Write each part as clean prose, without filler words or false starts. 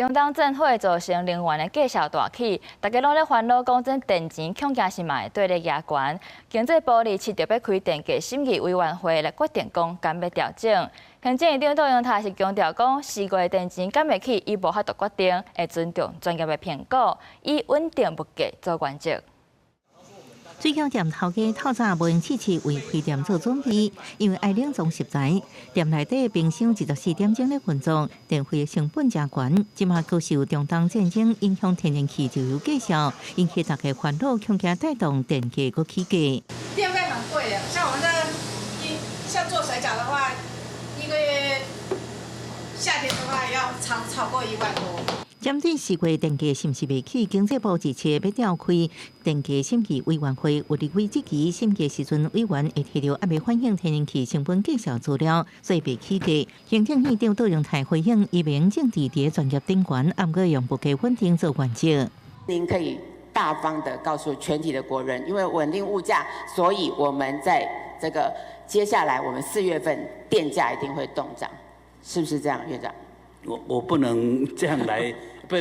中東戰火造成能源的價數大起，大家攏咧煩惱講，這電錢恐驚是嘛會綴咧加懸。經濟部二七著欲開電價審議委員會來決定講，敢欲調整。行政院長杜英泰是強調講，四月電錢敢會起，伊無法度決定，會尊重專業的評估，以穩定物價做原則。水餃店頭家透早無閒試試為開店做準備，因為愛冷藏食材。店內底冰箱24點鐘咧運作，電費的成本誠懸。這馬閣受中東戰爭影響，天然氣石油價數，引起大家煩惱，恐驚帶動電價閣起價。電費蠻貴的，像我們這一像做水餃的話，一個月夏天的話要超過1萬多。針對四月電價是毋是會起，經濟部二七欲召開電價審議委員會，有立委質疑審議時陣委員會提著猶未反映天然氣成本計算資料，所以袂起價。行政院長杜榮泰回應，伊袂用政治佇專業頂懸，毋過用物價穩定做原則。您可以大方的告訴全體的國人，因為穩定物價，所以我們在這個接下來，我們4月份電價一定會凍漲，是不是這樣，院長？我不能這樣來。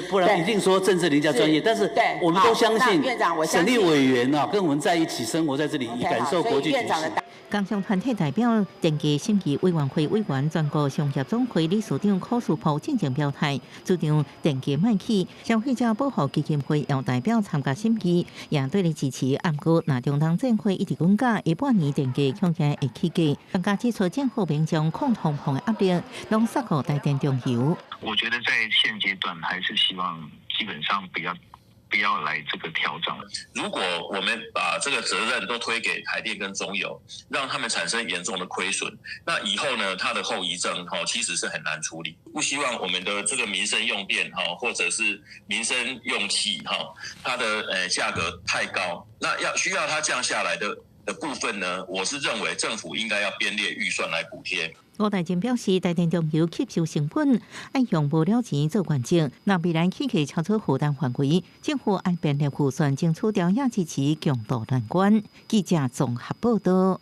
不然一定說政治凌駕專業，但是我們都相信省立委員啊，跟我們在一起生活在這裡，感受國際局勢。工商團體代表電價審議委員會委員、全國商業總會理事長柯書甫進前表態，主張電價莫起。消費者保護基金會有代表參加審議，也對咧支持。毋過，若中東戰火一直滾加，下半年電價恐驚會起價。專家指出，政府民眾抗通膨的壓力，攏殺予台電中油。我覺得在現階段，還是希望基本上不要來這個調漲。如果我們把這個責任都推給台電跟中油，讓他們產生嚴重的虧損，那以後呢，它的後遺症哈，其實是很難處理。不希望我們的這個民生用電哈，或者是民生用氣哈，它的價格太高，那要需要它降下來的部分呢，我是認為政府應該要編列預算來補貼。吳大進表示，台電中油吸收成本，愛用無了錢做原則。若未來起價超出負擔範圍，政府愛編列預算爭取調壓支持，共渡難關。記者綜合報道。